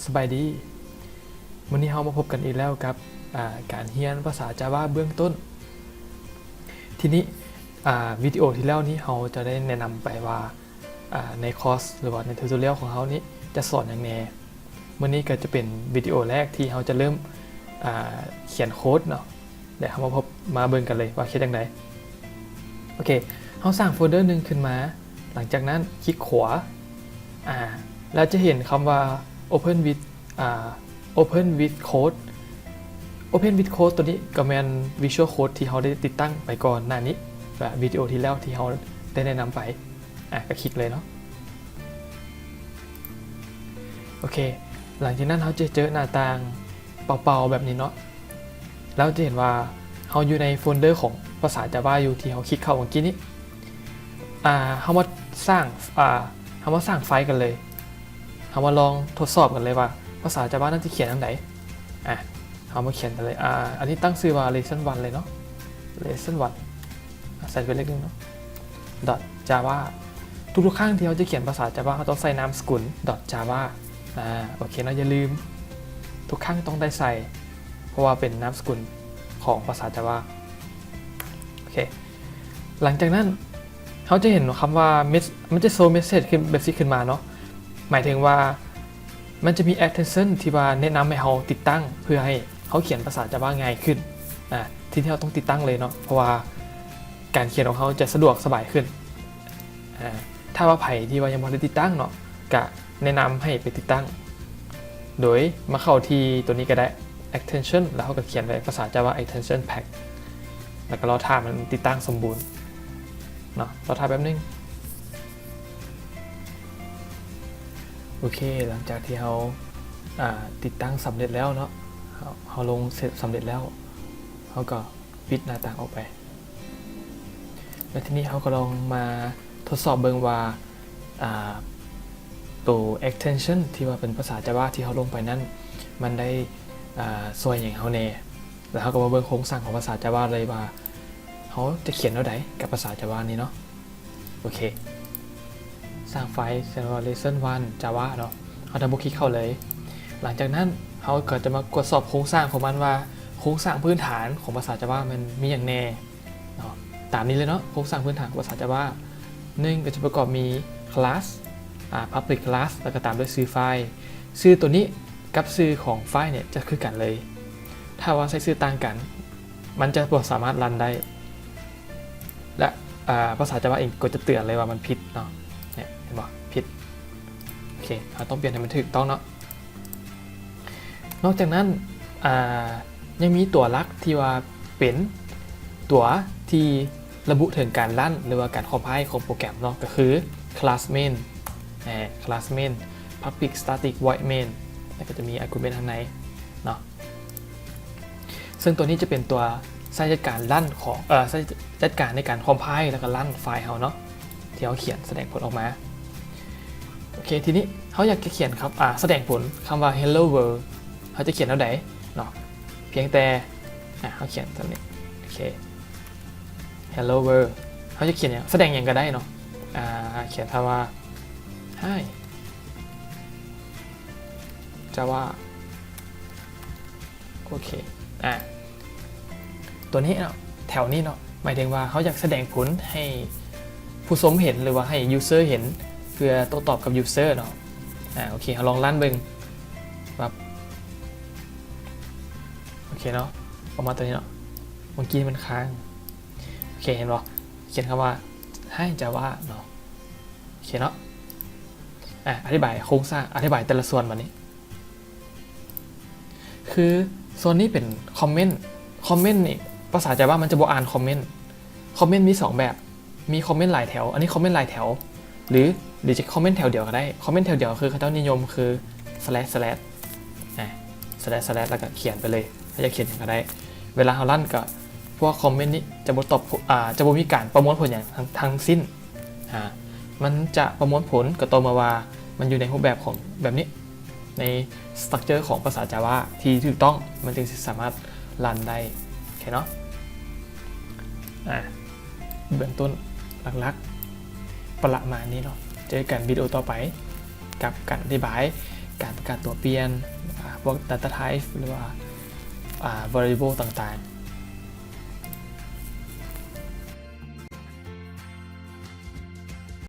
ສະບາຍດີ ມື້ນີ້ເຮົາມາພົບກັນອີກແລ້ວກັບ ອາ ການຮຽນພາສາ Java ເບື້ອງຕົ້ນ. ທີນີ້ ອາ ວິດີໂອທີ່ແລ້ວນີ້ເຮົາຈະໄດ້ແນະນຳໄປວ່າ ອາ ໃນຄອສ ຫຼືວ່າໃນ tutorial ຂອງເຮົານີ້ຈະສອນຫຍັງແດ່. ມື້ນີ້ກໍຈະເປັນວິດີໂອແລກທີ່ເຮົາຈະເລີ່ມ ອາ ຂຽນໂຄດເນາະ. ດຽວເຮົາມາພົບ ມາເບິ່ງກັນເລີຍວ່າເຮັດຈັ່ງໃດ. ໂອເຄ ເຮົາສ້າງໂຟນເດີໜຶ່ງຂຶ້ນມາ, ຫຼັງຈາກນັ້ນຄລິກຂວາ ອາ ແລ້ວຈະເຫັນຄຳວ່າ Open with ອາ Open with Code. Open with Code ຕົວນີ້ກໍແມ່ນ Visual Code ທີ່ເຮົາໄດ້ຕິດຕັ້ງໄປກ່ອນໜ້ານີ້ ແລະ ວິດີໂອທີ່ແລ້ວທີ່ເຮົາໄດ້ແນະນຳໄປ. ອາ ກໍຄລິກເລີຍເນາະ. ໂອເຄ ຫຼັງຈາກນັ້ນເຮົາຈະເຈີໜ້າຕ່າງເປົ່າໆແບບນີ້ເນາະ. ແລ້ວຈະເຫັນວ່າເຮົາຢູ່ໃນໂຟນເດີຂອງພາສາ Java ຢູ່ ທີ່ເຮົາຄລິກເຂົ້າເມື່ອກີ້ນີ້. ອາ ເຮົາມາສ້າງ ອາ ເຮົາມາສ້າງໄຟລ໌ກັນເລີຍ. ເຮົາມາລອງທົດສອບກັນເລີຍວ່າພາສາ Java ນັ້ນຈະຂຽນຈັ່ງໃດ. ອາ ເຮົາມາຂຽນກັນເລີຍ. ອາ ອັນນີ້ຕັ້ງຊື່ວ່າ Lesson ໜຶ່ງເລີຍເນາະ. Lesson ໜຶ່ງ ອາ ໃສ່ເປັນເລກໜຶ່ງເນາະ. .java ທຸກໆຄັ້ງທີ່ເຮົາຈະຂຽນພາສາ Java ເຮົາຕ້ອງໃສ່ນາມສະກຸນ .java. ອາ ໂອເຄເນາະ, ຢ່າລືມ ທຸກຄັ້ງຕ້ອງໄດ້ໃສ່ ເພາະວ່າເປັນນາມສະກຸນຂອງພາສາ Java. ໂອເຄ ຫຼັງຈາກນັ້ນເຮົາຈະເຫັນຄຳວ່າ Mes- ມັນຈະໂຊເມສເສດຂຶ້ນແບບນີ້ຂຶ້ນມາເນາະ, ໝາຍເຖິງວ່າ ມັນຈະມີ extension ທີ່ວ່າແນະນຳໃຫ້ເຮົາຕິດຕັ້ງ ເພື່ອໃຫ້ເຮົາຂຽນພາສາ Java ງ່າຍຂຶ້ນ. ອາ ທີ່ເຮົາຕ້ອງຕິດຕັ້ງເລີຍເນາະ ເພາະວ່າການຂຽນຂອງເຮົາຈະສະດວກສະບາຍຂຶ້ນ. ອາ ຖ້າວ່າໃຜທີ່ວ່າຍັງບໍ່ໄດ້ຕິດຕັ້ງເນາະ ກະແນະນຳໃຫ້ໄປຕິດຕັ້ງ ໂດຍມາເຂົ້າທີ່ຕົວນີ້ກໍໄດ້ extension ແລ້ວເຮົາກໍຂຽນໄວ້ພາສາ Java extension pack ແລ້ວກໍລໍຖ້າມັນຕິດຕັ້ງສົມບູນເນາະ. ລໍຖ້າແປັບໜຶ່ງ. ໂອເຄ ຫຼັງຈາກທີ່ເຮົາ ອາ ຕິດຕັ້ງສຳເລັດແລ້ວເນາະ, ເຮົາ ເຮົາລົງເສັດສຳເລັດແລ້ວ ເຮົາກໍປິດໜ້າຕ່າງອອກໄປ. ແລ້ວທີນີ້ເຮົາກໍລອງມາທົດສອບເບິ່ງວ່າ ອາ ໂຕ extension ທີ່ວ່າເປັນພາສາ Java ທີ່ເຮົາລົງໄປນັ້ນ ມັນໄດ້ ອາ ຊ່ວຍຫຍັງເຮົາແດ່. ແລ້ວເຮົາກໍມາເບິ່ງໂຄງສ້າງຂອງພາສາ Java ເລີຍວ່າ ເຮົາຈະຂຽນແນວໃດກັບພາສາ Java ນີ້ເນາະ. ໂອເຄ ສ້າງໄຟລ໌ ເຊັ່ນວ່າ Lesson ໜຶ່ງ Java ເນາະ, ເຮົາ double click ເຂົ້າເລີຍ. ຫຼັງຈາກນັ້ນເຮົາກໍຈະມາກວດສອບໂຄງສ້າງຂອງມັນວ່າ ໂຄງສ້າງພື້ນຖານຂອງພາສາ Java ມັນມີຫຍັງແດ່ເນາະ. ຕາມນີ້ເລີຍເນາະ, ໂຄງສ້າງພື້ນຖານຂອງພາສາ Java ໜຶ່ງ ກໍຈະປະກອບມີ class ອາ public class ແລ້ວກໍຕາມດ້ວຍຊື່ໄຟລ໌. ຊື່ຕົວນີ້ກັບຊື່ຂອງໄຟລ໌ເນີ້ຍຈະຄືກັນເລີຍ. ຖ້າວ່າໃຊ້ຊື່ຕ່າງກັນ ມັນຈະບໍ່ສາມາດຣັນໄດ້ ແລະ ອາ ພາສາ Java ເອງກໍຈະເຕືອນເລີຍວ່າມັນຜິດເນາະ. ເຫັນບໍ່? ຜິດ. ໂອເຄ ເຮົາຕ້ອງປ່ຽນໃຫ້ມັນຖືກຕ້ອງເນາະ. ນອກຈາກນັ້ນ ອາ ຍັງມີຕົວຫຼັກທີ່ວ່າເປັນຕົວທີ່ລະບຸເຖິງການຣັນ ຫຼືວ່າການ compile ຂອງໂປຣແກຣມເນາະ ກໍຄື class main ອາ class main public static void main ແລ້ວກໍຈະມີ argument ທາງໃນເນາະ. ເຊິ່ງຕົວນີ້ຈະເປັນຕົວໃຊ້ຈັດການຣັນຂອງ ເອີ ໃຊ້ຈັດການໃນການ compile ແລ້ວກໍຣັນໄຟລ໌ເຮົາເນາະ ທີ່ເຮົາຂຽນສະແດງຜົນອອກມາ. ໂອເຄ ທີນີ້ເຮົາຢາກຈະຂຽນຄຳ ອາ ສະແດງຜົນຄຳວ່າ hello world ເຮົາຈະຂຽນແນວໃດເນາະ. ພຽງແຕ່ ອາ ເຮົາຂຽນສ່ຳນີ້. ໂອເຄ hello world ເຮົາຈະຂຽນຫຍັງ ສະແດງຫຍັງກໍໄດ້ເນາະ. ອາ ຂຽນຄຳວ່າ hi Java. ໂອເຄ ອາ ຕົວນີ້ເນາະ ແຖວນີ້ເນາະ ໝາຍເຖິງວ່າເຮົາຢາກສະແດງຜົນໃຫ້ຜູ້ຊົມເຫັນ ຫຼືວ່າໃຫ້ user ເຫັນ ເພື່ອໂຕ້ຕອບກັບ user ເນາະ. ອາ ໂອເຄ ເຮົາລອງຣັນເບິ່ງວ່າ ໂອເຄເນາະ ອອກມາຕົວນີ້ເນາະ. ເມື່ອກີ້ມັນຄ້າງ. ໂອເຄ ເຫັນບໍ່? ຂຽນຄຳວ່າ hi Java ເນາະ. ໂອເຄເນາະ ອາ ອະທິບາຍໂຄງສ້າງ ອະທິບາຍແຕ່ລະສ່ວນບາດນີ້ ຄືສ່ວນນີ້ເປັນຄອມເມັນ. ຄອມເມັນນີ້ ພາສາ Java ມັນຈະບໍ່ອ່ານຄອມເມັນ. ຄອມເມັນມີສອງແບບ ມີຄອມເມັນຫຼາຍແຖວ ອັນນີ້ຄອມເມັນຫຼາຍແຖວ ຫຼື ຫຼືຈະຄອມເມັນແຖວດຽວກໍໄດ້. ຄອມເມັນແຖວດຽວຄືເຂົາເຈົ້ານິຍົມຄື slash slash ອາ slash slash ແລ້ວກໍຂຽນໄປເລີຍ ເຮົາຢາກຂຽນຫຍັງກໍໄດ້. ເວລາເຮົາຣັນກໍ ພວກຄອມເມັນນີ້ຈະບໍ່ຕອບ ອາ ຈະບໍ່ມີການປະມວນຜົນຫຍັງທັງ ທັງສິ້ນ. ອາ ມັນຈະປະມວນຜົນກໍຕໍ່ເມື່ອວ່າມັນຢູ່ໃນຮູບແບບຂອງແບບນີ້ ໃນ structure ຂອງພາສາ Java ທີ່ຖືກຕ້ອງ ມັນຈຶ່ງຊິສາມາດຣັນໄດ້. ໂອເຄເນາະ ອາ ເບື້ອງຕົ້ນຫຼັກໆປະມານນີ້ເນາະ. ເຈີກັນວິດີໂອຕໍ່ໄປກັບການອະທິບາຍ ການປະກາດຕົວປ່ຽນ ອາ ພວກ data type ຫຼືວ່າ ອາ variable ຕ່າງໆ